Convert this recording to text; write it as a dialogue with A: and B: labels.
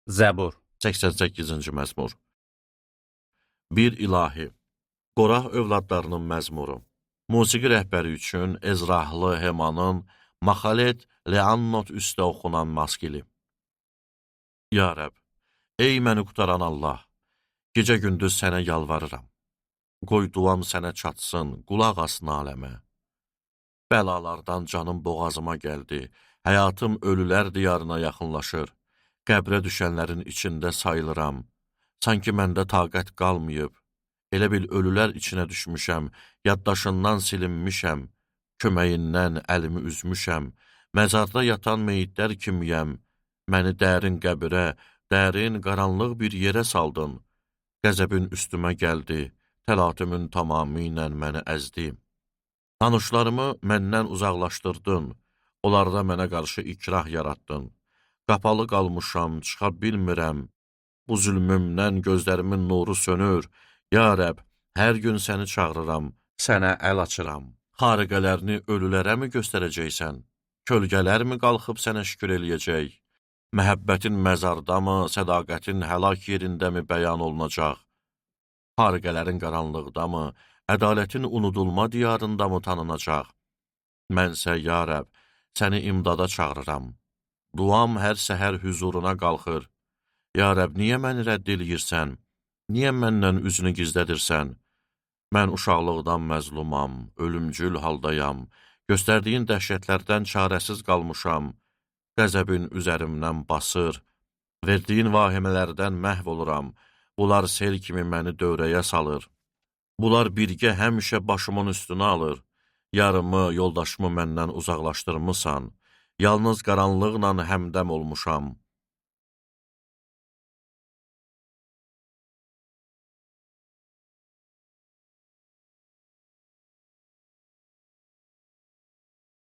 A: Zəbur.
B: 88-ci məzmur. Bir ilahi. Qorah övladlarının məzmuru. Musiqi rəhbəri üçün Ezrahlı Hemanın Maxalet Leannot üstə oxunan maskili. Ya Rəbb, ey məni qutaran Allah, gecə-gündüz sənə yalvarıram. Qoy duam sənə çatsın, qulaq as naləmə. Bəlalardan canım boğazıma gəldi, həyatım ölülər diyarına yaxınlaşır. Qəbrə düşənlərin içində sayılıram. Sanki məndə taqət qalmayıb. Elə bil ölülər içinə düşmüşəm, yaddaşından silinmişəm, köməyindən əlimi üzmüşəm, məzarda yatan meyitlər kimiyəm. Məni dərin qəbirə, dərin, qaranlıq bir yerə saldın. Qəzəbin üstümə gəldi, təlatümün tamamilə məni əzdi. Tanışlarımı məndən uzaqlaşdırdın, onlarda mənə qarşı ikrah yaratdın. Qapalı qalmışam, çıxa bilmirəm. Bu zülmümdən gözlərimin nuru sönür. Ya Rəbb, hər gün səni çağırıram, sənə əl açıram. Xariqələrini ölülərə mi göstərəcəksən? Kölgələr mi qalxıb sənə şükür eləyəcək? Məhəbbətin məzardamı, sədaqətin həlak yerindəmi bəyan olunacaq? Xariqələrin qaranlıqdamı, ədalətin unudulma diyarındamı tanınacaq? Mənsə, ya Rəbb, səni imdada çağırıram. Duam hər səhər hüzuruna qalxır. Ya Rəbb, niyə məni rədd eləyirsən? Niyə məndən üzünü gizlədirsən? Mən uşaqlıqdan məzlumam, ölümcül haldayam. Göstərdiyin dəhşətlərdən çarəsiz qalmışam. Qəzəbin üzərimdən basır. Verdiyin vahimələrdən məhv oluram. Bunlar sel kimi məni dövrəyə salır. Bunlar birgə həmişə başımın üstünə alır. Yarımı, yoldaşımı məndən uzaqlaşdırmısan. Yalnız qaranlıqla həmdəm olmuşam.